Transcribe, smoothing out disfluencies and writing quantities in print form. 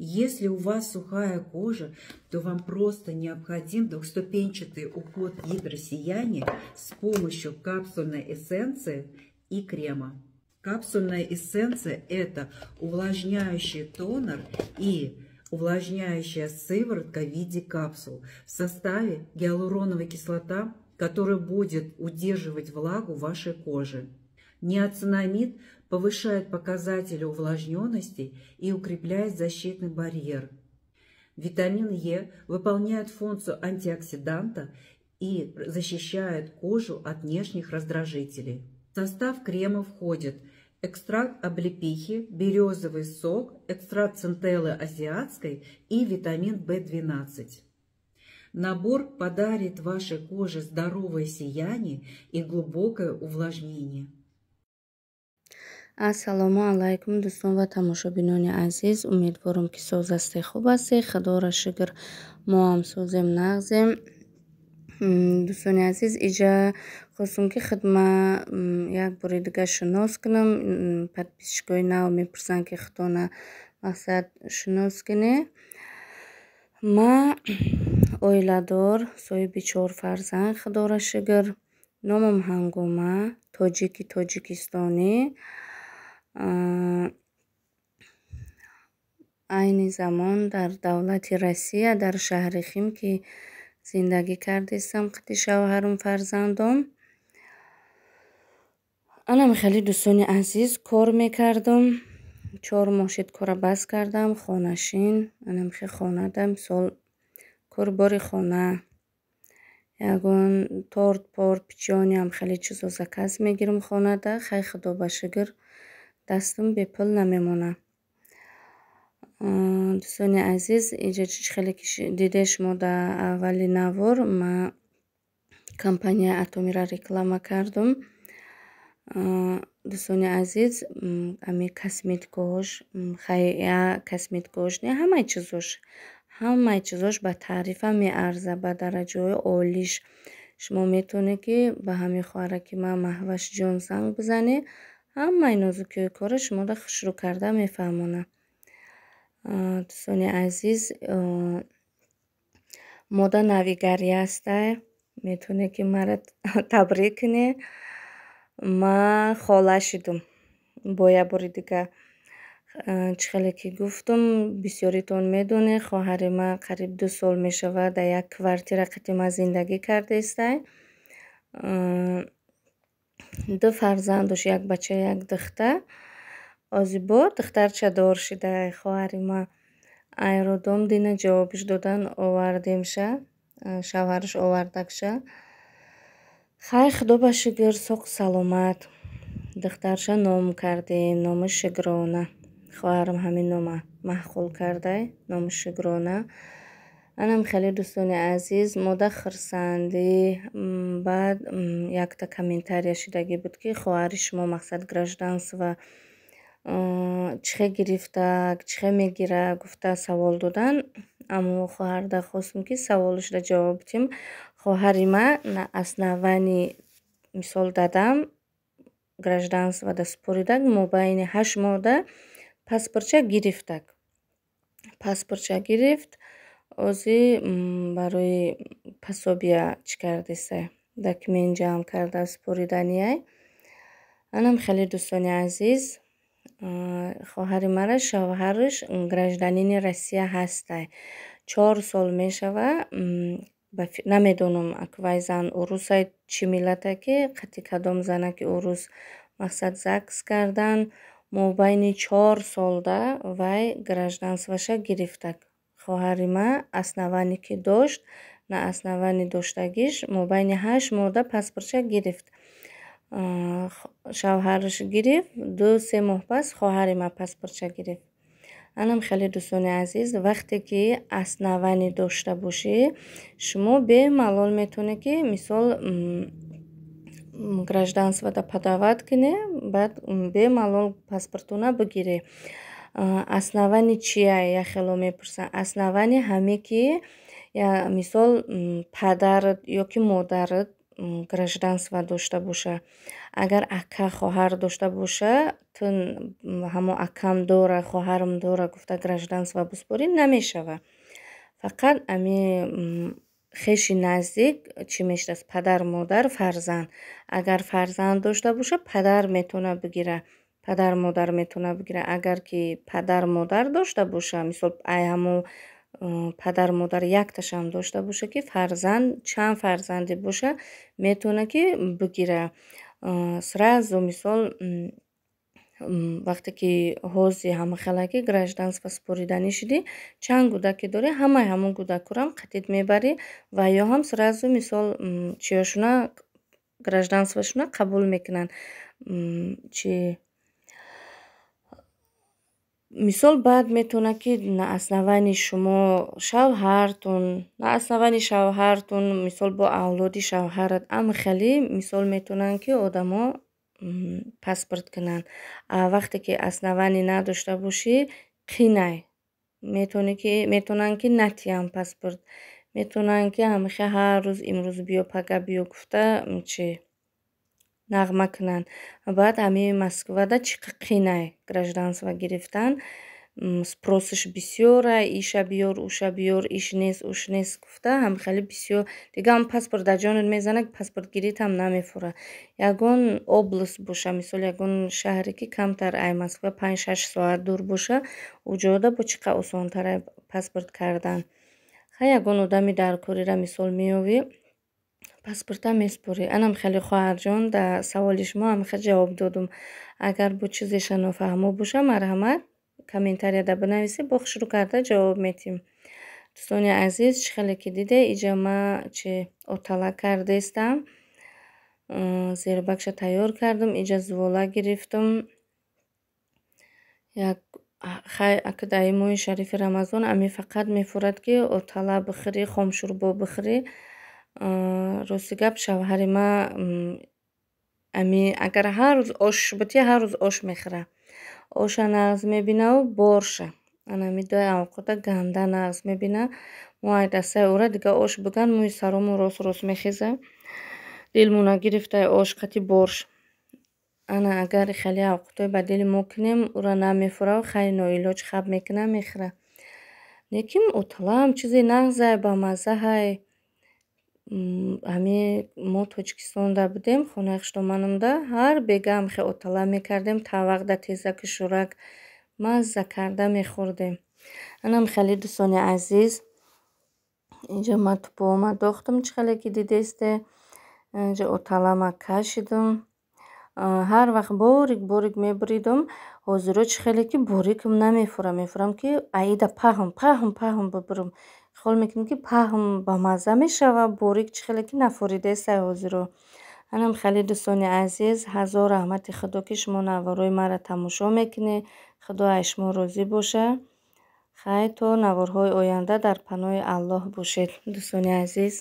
Если у вас сухая кожа, то вам просто необходим двухступенчатый уход гидросияния с помощью капсульной эссенции и крема. Капсульная эссенция – это увлажняющий тонер и увлажняющая сыворотка в виде капсул. В составе гиалуроновая кислота, которая будет удерживать влагу в вашей коже. Ниацинамид повышает показатели увлажненности и укрепляет защитный барьер. Витамин Е выполняет функцию антиоксиданта и защищает кожу от внешних раздражителей. В состав крема входит экстракт облепихи, березовый сок, экстракт центеллы азиатской и витамин В12. Набор подарит вашей коже здоровое сияние и глубокое увлажнение. Ассалому алайкум, дӯстон ва тамошобинони азиз. Умедворам, ки соз ҳастед, хуб ҳастед. Худоро шукр, мо ҳам созем, нағзем. Дӯстони азиз, иҷа хостум, ки худма як бори дига шинос кунам. Подписчикои нав мепурсанд, ки худтона, мақсад, шинос кунед. Ма оиладор, соҳиби чор фарзанд, худоро шукр. Номам Ҳангома, тоҷики тоҷикистонӣ. Айни замон дар давлати Россия, дар шаҳри Химки зиндагӣ кардистам қити шавҳарум, фарзандом. Анам хеле, дӯстони азиз, кор мекардам. 4 моҳ шид, кора бас кардам, хонашин. Анам хе хонада, мисол, корбори хона, ягон торт порт, печенье, хеле чизо заказ мегирам хонада. Хай, худо ба шукр, дастам бепул намемонад. Дӯстони азиз, инҷа чӣ хеле ки диде шумо, дар аввали навор ма компанияи Атомиро реклама кардам. Дӯстони азиз, ами косметикаҳош, хай, косметикаҳош не, ҳамаи чизош, ҳамаи чизош ба таърифа меарзад, ба дараҷаҳои олиш. Шумо метавонед, ки ба ҳамин хоҳараки ман, Маҳвашҷон, занг бизанед, ҳамаи нозукиҳои корро шуморо хушрӯ карда мефаҳмонад. Дӯстони азиз, мода навигарӣ ҳастай, метавонед, ки маро табрик кунед. Ма хола шудум бо як бори дига. Чӣ хеле ки гуфтум, бисёритон медонед, хоҳари ман қариб 2 сол мешавад, дар як квартира қити ман зиндагӣ кардаистай. Ду фарзанд дошт, як бача, як духтар. Озибо духтарча дор шидай хоҳари ман. Аэродом дина ҷавобиш додан, овардемша, шавҳараш овардакша. Хай, худо ба шукр, соқу саломат. Духтарша ном кардем, номаш Шукрона. Хоҳарам ҳамин нома маъқул кардай, номи Шукрона. Анам хеле, дӯстони азиз, мода хурсандӣ. Баъд якта комментария шидагӣ буд, ки хоҳари шумо, мақсад, гражданство чӣ хел гирифта, чӣ хел мегира, гуфта савол додан. Аммо хоҳарда хостум, ки саволашро ҷавоб диҳем. Хоҳари ман на основании, мисол, дадам гражданство да супоридак, мобайни 8 моҳда паспортша гирифтак. Паспортша гирифт, ози барои пособия чӣ кардиса, документ ҷамъ карда супориданияй. Анам хеле, дӯстони азиз, хоҳари мара шавҳараш гражданини Россия ҳастай. 4 сол мешава. Намедонам, вай зан урусай, чӣ миллате, ки қати кадом занаки урус, мақсад, ЗАГС кардан, мобайни 4 солда вай гражданствоша гирифтак. Хоҳари ман основание ки дошт, на основании доштагиш, мобайни 8 моҳда паспортша гирифт. Шавҳараш гирифт, 2-3 моҳ пас хоҳари ман паспортша гирифт. Анам хеле, дӯстони азиз, вақте ки основание дошта бошӣ, шумо бемалол метавонед, ки, мисол, гражданствода подавать кунед, баъд бемалол паспортуна бигиред. Основание чия, як хело мепурсанд. Основание ҳаме ки, мисол, падарат ё ки модарат гражданство дошта боша. Агар ака, хоҳар дошта боша, ту ҳамо акам дора, хоҳарам дора гуфта гражданство биспорӣ, намешава. Фақат ами хеши наздик чӣ мешудааст? Падар, модар, фарзанд. Агар фарзанд дошта боша, падар метавона бигира, падар, модар метавона бигира. Агар ки падар, модар дошта боша, мисол, ай ҳамо падар, модар якташам дошта боша, ки фарзанд, чанд фарзанде боша, метавона ки бигира сразу. Мисол, вақте ки ҳози ҳамахелаки гражданство спориданӣ шудӣ, чанд кӯдаке дорӣ, ҳамаи ҳамон кӯдакҳоро қатит мебарӣ ва ё ҳам сразу, мисол, чиёшуна, гражданствошуна қабул мекунанд. Чи мисол, баъд метавонад, ки на основании шумо шавҳартун, на основании шавҳартун, мисол, бо авлоди шавҳарат амхелӣ, мисол, метавонанд, ки одамо паспорт кунанд. А вақте ки основание надошта бошӣ, қинай. Метавонӣ ки, метавонанд, ки натиҳанд паспорт, метавонанд, ки ҳамеша ҳар рӯз имрӯз биё, пага биё гуфта, чи нағма кунанд. Баъд ҳамин Москвада чӣ қадр қинай гражданство гирифтан, спросаш бисёра, иша биёр, уша биёр, иш нест, уш нест гуфта, ҳамхеле бисёр. Дига ҳам паспорт дар ҷонат мезанад, паспортгиритам намефура. Ягон область боша, мисол, ягон шаҳре, ки камтар ай Москва 5-6 соат дур боша, уҷода бо чӣ қадр осонтар паспорт кардан. Хай, ягон одами даркориро, мисол, меёвӣ, паспорта месупорӣ. Анам хеле, хоҳарҷон, дар саволи шумо ҳамихел ҷавоб додум. Агар бо чизеша нофаҳмо боша, марҳамат, комментарияда бинависед, бо хушрӯ карда ҷавоб медиҳем. Дӯстони азиз, чӣ хеле ки диде, иҷа ма чи отала кардестам, зербакша тайёр кардам, иҷа зувола гирифтам. Як хай, ака, дар ин моҳи шарифи Рамазон ами фақат мефурад, ки отала бихӯрӣ, хомшӯрбо бихӯрӣ. Рости гап, шавҳари ма ами агар ҳар рӯз ош бутӣ, ҳар рӯз ош мехӯра. Оша нағз мебинаву борша. Анами дуи авқота ганда нағз мебина. Мо ай дастаи ӯра дига ош биган, мӯи саромон рост рост мехеза. Дилмона гирифтай ош қати борш. Ана, агар хеле авқотҳои ба дили мо кунем, ӯра намефураву хай, ноилоҷ хаб мекуна, мехӯра. Лекин оталаам чизи нағзай, бамаззаҳай. Ҳами мо Тоҷикистонда будем, хонаи хуштоманамда ҳар бега ҳамхел отала мекардем, тавақда тезаку шӯрак мазза карда мехӯрдем. Анам хеле, дӯстони азиз, инҷа ман тупома дохтам, чӣ хеле ки дидесте, инҷа оталама кашидам. Ҳар вақт борик борик мебуридам, ҳозиро чӣ хеле ки борикам намефурам, мефурам, ки аида паҳн паҳн паҳн бибурам. Хиёл мекунем, ки паҳн бамазза мешава, борик чӣ хеле ки нафуридестай ҳозиро. Анам хеле, дӯстони азиз, ҳазор раҳмати Худо, ки шумо наворҳои маро тамошо мекунед. Худо аз шумо розӣ боша. Хай, то наворҳои оянда дар паноҳи Аллоҳ бошед, дӯстони азиз.